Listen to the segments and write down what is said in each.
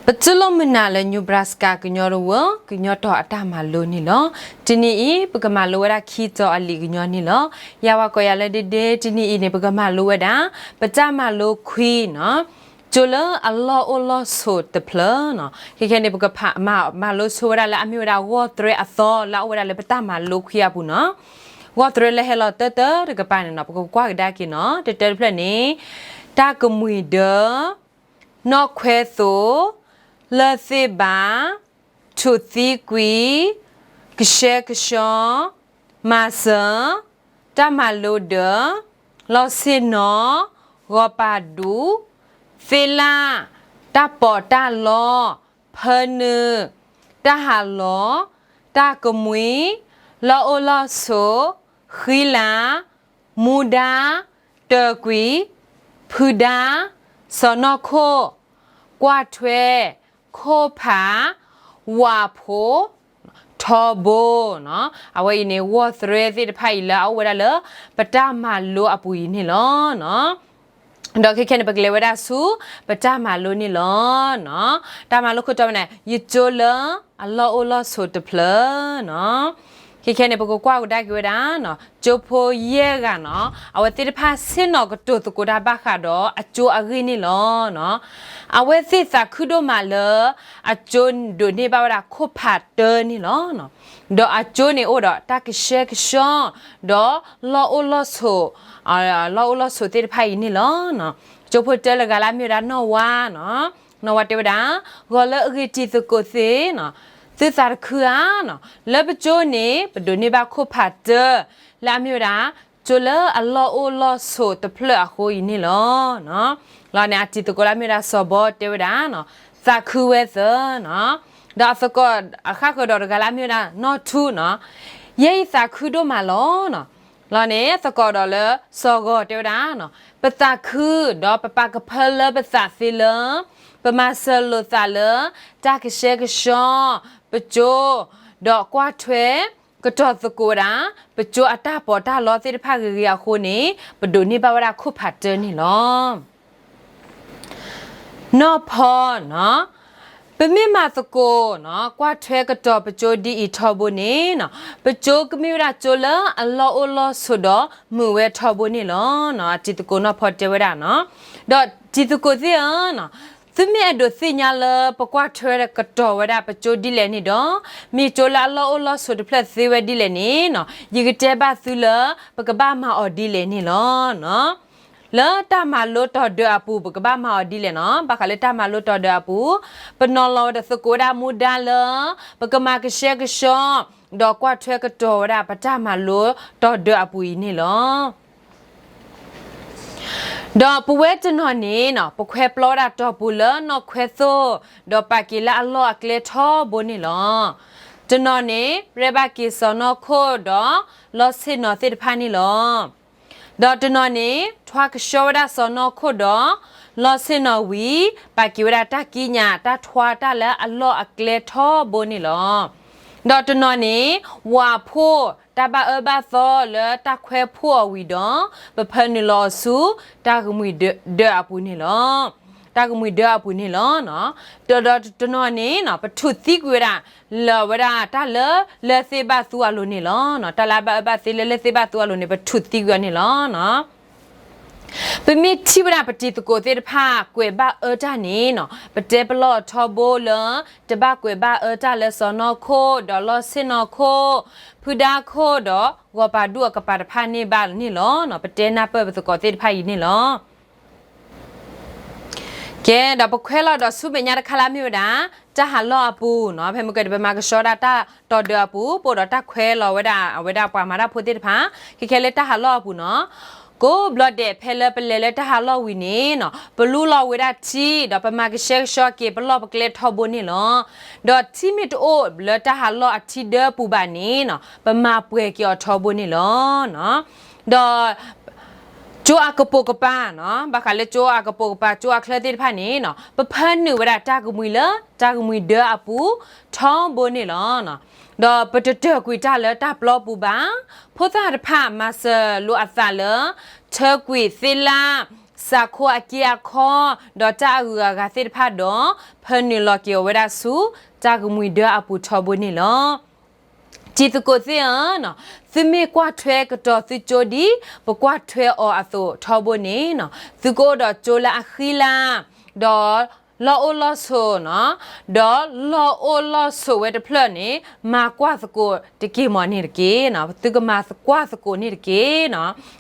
ပတူၢ်လိာ်မုာ်နၤလၢ Nebraska ကညီတဝၢ ကညီတီၤအတၢ်မၤလိန့ၣ်လီၤ. တနံၤအံၤ ပကမၤလိဝဲဒၣ်ခံတီၤအလံာ်ကညီန့ၣ်လီၤ. ယၤဝဲကိးယၤလၢ ဒ့ဒ့, တနံၤအံၤန့ၣ် ပကမၤလိဝဲဒၣ် ပတၢ်မၤလိခွံနီၤ, ကၠိလၢအလီၢ်အိၣ်လီၢ်ဆိးတဖျၢၣ်နီၤ. ခဲခဲန့ၣ် ပကဖးမၤလိဆိဝဲဒၣ်လၢအမ့ၢ်ဝဲဒၣ် ဂီၢ်သရဲအသီ လၢအအိၣ်ဝဲဒၣ်လၢပတၢ်မၤလိခွံအပူၤနီၤ. ဂီၢ်သရဲလၢဟဲလီၤတၢတၢတကပၤန့ၣ်နီၤ ပကကွၢ်ကဒါက့ၤနီၤ. တၢတၢတဖျၢၣ်န့ၣ် တၢ်ကမှံၤဒၢ, နီၣ်ခွဲသိး, လၢၢ်သ့ၣ်ဘၣ်, ထူၣ်သံကွံာ်, ကဆှဲကဆှီ, မၤစၢၤ, တၢ်မၤလိဒၢး, လီၢ်ဆ့ၣ်နီၤ, ဂီၤပၤဒူၣ်, သ့ၣ်လၣ်, တၢ်ပီးတၢ်လီ, ဖၢနုာ်, တၢ်ဟးလီၤ, တၢ်ကမှံၤ, လီၢ်အိၣ်လီၢ်ဆိး, ဃံလၤ, မူဒါ, တၢၤကွံာ်, ဖုဒါ, စီၢ်နီၤခိၣ်, ကွၢ်ထွဲ, ခိၣ်ဖး, ဝၣ်ဖိ, ထီဘိနီၤ. အဝဲအံၤန့ၣ် ဂီၢ်သရဲသ့ၣ်တဖၣ်အံၤလၢအအိၣ်ဝဲဒၣ်လၢ ပတၢ်မၤလိအပူၤအံၤန့ၣ်လီၤ. ဒီးခဲခဲန့ၣ် ပကလဲၤဝဲဒၣ်ဆူ ပတၢ်မၤလိန့ၣ်လီၤ. တၢ်မၤလိခိၣ်တီန့ၣ် ယကၠိလၢအလီၢ်အိၣ်လီၢ်ဆိးတဖျၢၣ်နီၤ. ခဲခဲန့ၣ် ပကကွၢ်ကဒါက့ၤဝဲဒၣ် ကၠိဖိယဲၢ်ဂၤနီၤ အဝဲသ့ၣ်တဖၣ်ဆ့ၣ်နီၤကတိၤသကိးတၢ်ဘၣ်ဃးဒီးအကၠိအဂ့ၢ်န့ၣ်လီၤ. အဝဲသ့ၣ်သးခုဒိၣ်မးလၢ အကၠိဒိးန့ၢ်ဘၣ်ဝဲဒၣ်ခိၣ်ဖးတၢန့ၣ်လီၤ. ဒီးအကၠိန့ၣ်အိၣ်ဒီးတၢ်ကဆှဲကဆှီ ဒီးလီၢ်အိၣ်လီၢ်ဆိး လီၢ်အိၣ်လီၢ်ဆိးသ့ၣ်တဖၣ်အံၤန့ၣ်လီၤ. ကၠိဖိတၢလၢဂၤလၢအမ့ၢ်ဝဲဒၣ်နီၢ်ဝါနီၤ. နီၢ်ဝါတဲဝဲဒၣ် ဂီၤလၢအဂ့ၤတံၤသကိးသ့ၣ်နီၤ, သုသးတခုဧါနီၤ, လၢပကၠိန့ၣ် ပဒိးန့ၢ်ဘၣ်ခိၣ်ဖးတၢ လၢအမ့ၢ်ဝဲဒၣ် ကၠိလၢအလီၢ်အိၣ်လီၢ်ဆိးတဖျၢၣ်အဃိအံၤန့ၣ်လီၤ. လီၤန့ၣ် အတံၤသကိးလၢအမ့ၢ်ဝဲဒၣ်စီၤဘီတဲဝဲဒၣ် သးခုဝဲသၢနီၤ, ဒီးအသကိးအဃၣ်ဃၢၤဒီးတဂၤလၢအမ့ၢ်ဝဲဒၣ်နီၢ်ထူနီၤ, ယဲအံၤသးခုဒိၣ်မးလီၤနီၤ. လီၤန့ၣ် သကိးဒီးလၢစီၤဂီၤတဲဝဲဒၣ် ပသးခု ဒီးပပာ်ကဖၢလၢပသးသ့လၢ ပမၤစၢၤလိာ်သးလၢ တၢ်ကဆှဲကဆှီ ပကၠိ ဒီးကွၢ်ထွဲ ကတီၤသကိးဝဲဒၣ် ပကၠိအတၢ်ပီးတၢ်လီသ့ၣ်တဖၣ်ဂ့ၤဂ့ၤအဃိန့ၣ် ပဒိးန့ၢ်ဘၣ်ဝဲဒၣ်ခိၣ်ဖးတၢန့ၣ်လီၤ. နီၢ်ဖီနီၤ, ပမ့ၢ်မၤသကိးနီၤ ကွၢ်ထွဲကတီၤပကၠိဒ်အံၤထီဘိန့ၣ်နီၤ ပကၠိကမ့ၢ်ဝဲဒၣ်ကၠိလၢအလီၢ်အိၣ်လီၢ်ဆိးဒီးမုာ်ဝဲထီဘိန့ၣ်လီၤ. အတံၤသကိးနီၢ်ဖီတဲဝဲဒၣ်နီၤ, ဒီးတံၤသကိးသ့ၣ်ဧၢနီၤ, သုမ့ၢ်အဲၣ်ဒိးသ့ၣ်ညါလၢပကွၢ်ထွဲကတီၤဝဲဒၣ်ပကၠိဒ်လဲၣ်န့ၣ်ဒီး မ့ၢ်ကၠိလၢအလီၢ်အိၣ်လီၢ်ဆိးတဖျၢၣ်သ့ဝဲဒ်လဲၣ်န့ၣ်နီၤ ယကတဲဘၣ်သုလၢ ပကဘၣ်မၤအီၤဒ်လဲၣ်န့ၣ်လီၤ. လၢတၢ်မၤလိတီၤဒၢးအပူၤ ပကဘၣ်မၤအီၤဒ်လဲၣ်နီၤ. ဘၣ်ဃးလၢတၢ်မၤလိတီၤဒၢးအပူၤ ပနီၤလီၤဝဲဒီးသကိးဝဲဒၣ်မူဒါလၢ ပကမၤကဆှဲကဆှီ ဒီးကွၢ်ထွဲကတီၤဝဲဒၣ်ပတၢ်မၤလိတီၤဒၢးအပူၤအံၤန့ၣ်လီၤ. ဒီးပဝဲတနီၤန့ၣ်နီၤ ပခွဲပျီဝဲဒၣ်တီၢ်ပူၤလၢနီၢ်ခွဲသိး ဒီးပာ်က့ၤလၢအလီၢ်အကျဲထီဘိန့ၣ်လီၤ. တနီၤန့ၣ် ရဲၣ်ဘၣ်က့ၤစီၢ်နီၤခိၣ်ဒီးလီၢ်ဆ့ၣ်နီၤသ့ၣ်တဖၣ်န့ၣ်လီၤ. ဒီးတနီၤန့ၣ် ထွါကဆှီဝဲဒၣ်စီၢ်နီၤခိၣ်ဒီးလီၢ်ဆ့ၣ်နီၤဝံၤ ပာ်က့ၤဝဲဒၣ်တၢ်ကံးညာ် တၢ်ထွါတၢ်လၢအလီၢ်အကျဲထီဘိန့ၣ်လီၤ. ဒီးတနီၤန့ၣ် ဝၣ်ဖှိၣ်တၢ်ဘၣ်အၢဘၣ်သီလၢတၢ်ခွဲဖှိၣ်အီၤဝံၤဒီး ပဖၢနုာ်လီၤအီၤဆူ တၢ်ကမှံၤဒၢးအပူၤန့ၣ်လီၤ. တၢ်ကမှံၤဒၢးအပူၤန့ၣ်လီၤ. ဒီးဒီးတနီၤန့ၣ်နီၤ ပထူၣ်သံကွံာ်ဝဲဒၣ် လၢဝဲဒၣ်တၢ်လၢလၢၢ်သ့ၣ်ဘၣ်သူအလိၤန့ၣ်လီၤ. တၢ်လၢအဘၣ်အၢဘၣ်သီလၢလၢၢ်သ့ၣ်ဘၣ်သူအလိၤန့ၣ် ပထူၣ်သံကွံာ်အီၤန့ၣ်လီၤ. ပမ့ၢ်ထံၣ်ဝဲဒၣ်ပတံၤသကိးသ့ၣ်တဖၣ် ကွဲးဘၣ်အၢတၢ်န့ၣ်နီၤ ပတဲပလီၢ်အထီဘိလၢ တဘၣ်ကွဲးဘၣ်အၢတၢ်လၢစီၢ်နီၤခိၣ် ဒီးလီၢ်ဆ့ၣ်နီၤခိၣ် ဖုဒါခိၣ်ဒီး ဂီၤပၤဒူၣ်အကပၤတဖၣ်န့ၣ်ဘၣ်န့ၣ်လီၤ. ပတဲနၢ်ပၢၢ်ပသကိးသ့ၣ်တဖၣ်အံၤန့ၣ်လီၤ. ကဲ ဒီးပခွဲးလီၤဒီးဆူမဲာ်ညါတခါလၢအမ့ၢ်ဝဲဒၣ် တၢ်ဟးလီၢ်အပူၤနီၤ. ဖဲမ့ၢ်ကဲဒီး ပမၤကဆှီဒၣ်တၢ်တီၤဒၢးအပူၤ ပအိၣ်ဒီးတၢ်ခွဲးလီၤဝဲဒၣ် အဝဲဒၣ်ပှၤမၤတၢ်ဖိသ့ၣ်တဖၣ် ခဲခဲလၢတၢ်ဟးလီၢ်အပူၤနီၤ. ကိးဘျီဒဲး ဖဲလၢပလဲၤလၢတၢ်ဟးလီၢ်ဝံၤန့ၣ်နီၤ ပလူလီၤဝဲဒၣ်ထံ ဒီးပမၤကဆှဲကဆှီက့ၤပလီၢ်ပကျဲထီဘိန့ၣ်လီၤ. ဒီးထံမ့ၢ်တအိၣ်လၢတၢ်ဟးလီၢ်အထံဒၢပူၤဘၣ်န့ၣ်နီၤ ပမၤပှဲၤက့ၤအီၤထီဘိန့ၣ်လီၤ. ဒီး ကၠိအကပိာ်ကပၤနီၤ ဘၣ်ဃးလၢကၠိအကပိာ်ကပၤ ကၠိအချၢသ့ၣ်တဖၣ်န့ၣ်နီၤ ပဖၢနုာ်ဝဲဒၣ်တၢ်ကမှံၤလၢ တၢ်ကမှံၤဒၢအပူၤ ထီဘိန့ၣ်လီၤ. ဒီးပတတၢၢ်ကွံာ်တၢ်လၢတၢ်ပျီပူၤဘၣ်. ဖိသၣ်တဖၣ်မၤစၢၤလိာ်အသးလၢ ထၢကွံာ်သ့ၣ်လၣ် စးခိအက့အခီ ဒီးတၢ်အဂုၤအဂၤသ့ၣ်တဖၣ်ဒီး ဖၢနုာ်လီၤက့ၤအီၤဝဲဒၣ်ဆူ တၢ်ကမှံၤဒၢအပူၤထီဘိန့ၣ်လီၤ. တံၤသကိးသ့ၣ်ဧၢ, သုမ့ၢ်ကွၢ်ထွဲကတီၤသုကၠိဒ် ပကွၢ်ထွဲအီၤအသိးထီဘိန့ၣ်, သုကအိၣ်ဒီးကၠိလၢအဃံလၤ, ဒီးလီၢ်အိၣ်လီၢ်ဆိးန့ၣ်, ဒီးလီၢ်အိၣ်လီၢ်ဆိးဝဲတဖျၢၣ်န့ၣ် မၤကွၢ်သကိးတက့ၢ်မးန့ၣ်တက့ၢ်. သုကမၤကွၢ်သကိးန့ၣ်တက့ၢ်.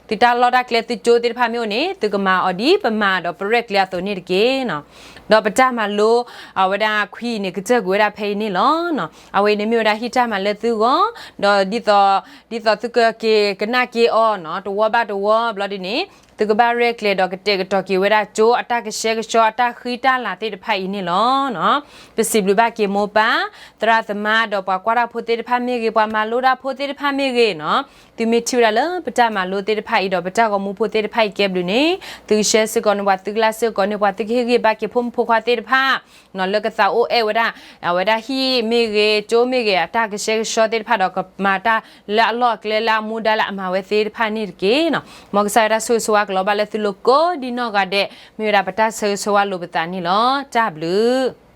သုတၢ်လီၢ်တၢ်ကျဲသုကၠိသ့ၣ်တဖၣ်မ့ၢ်အိၣ်န့ၣ် သုကမၤအီၤဒ်ပမၤဒီးပရဲၣ်ကျဲၤအသိးန့ၣ်တက့ၢ်. ဒီးပတၢ်မၤလိ အဝဲဒၣ်ခွံအံၤန့ၣ် ကတၢၢ်ကွံာ်ဝဲဒၣ်ဖဲအံၤန့ၣ်လီၤ. အဝဲအံၤန့ၣ်မ့ၢ်ဝဲဒၣ်ဟံၣ်တၢ်မၤလၢသုဂီၢ်, ဒီးဒ်သိး ဒ်သိးသုကက့ၤကနၣ်က့ၤအီၤန့ၣ် တဝီဘၣ်တဝီဘျီဒ်န့ၣ် သုကဘၣ်ရဲၣ်ကျဲၤဒီးကတဲာ်ကတီၤက့ၤဝဲဒၣ်ကၠိအတၢ်ကဆှဲကဆှီအတၢ်ဃံတၢ်လၤသ့ၣ်တဖၣ်အံၤန့ၣ်လီၤ. ပစံးဘျုးဘၣ်က့ၤမိၢ်ပၢ် သရၣ်သမါ ဒီးပှၤကွၢ်တၢ်ဖိသ့ၣ်တဖၣ်မ့ၢ်ဂ့ၤ, ပှၤမၤလိတၢ်ဖိသ့ၣ်တဖၣ်မ့ၢ်ဂ့ၤန့ၣ်, သုမ့ၢ်ထံၣ်ဝဲဒၣ်လၢပတၢ်မၤလိသ့ၣ်တဖၣ်အံၤဒီးပတၢ်ဂီၤမူဖိသ့ၣ်တဖၣ်အံၤကဲဘျုးန့ၣ် သုကshareစ့ၢ်ကီးန့ၢ်ပှၤ, သုကlikeစ့ၢ်ကီးန့ၢ်ပှၤ, သုကဟ့ၣ်ဂံၢ်ဘါက့ၤဖိမုၣ်ဖိခွါသ့ၣ်တဖၣ် လၢကသးအိၣ်အဲၣ်ဝဲဒၣ် အဝဲဒၣ်ဟံၣ်မ့ၢ်ဂ့ၤ, ကၠိမ့ၢ်ဂ့ၤ, အတၢ်ကဆှဲကဆှီသ့ၣ်တဖၣ်ဒီး ကမၤတၢ်လၢအလီၢ်အကျဲလၢအမူဒါလၢအမၤဝဲသ့ၣ်တဖၣ်န့ၣ်တက့ၢ်. မ်ကစၢ်ယွၤတၢ်ဆိၣ်ဂ့ၤဆိၣ်ဝါကလီၤဘၣ်လၢသုလိၤကိးဒ်နီၢ်ဂၤဒဲး, မ့ၢ်ဝဲဒၣ်ပတၢ်ဆၢဂ့ၤဆၢဝါလိာ်ပသးန့ၣ်လီၤ. တၢ်ဘျုး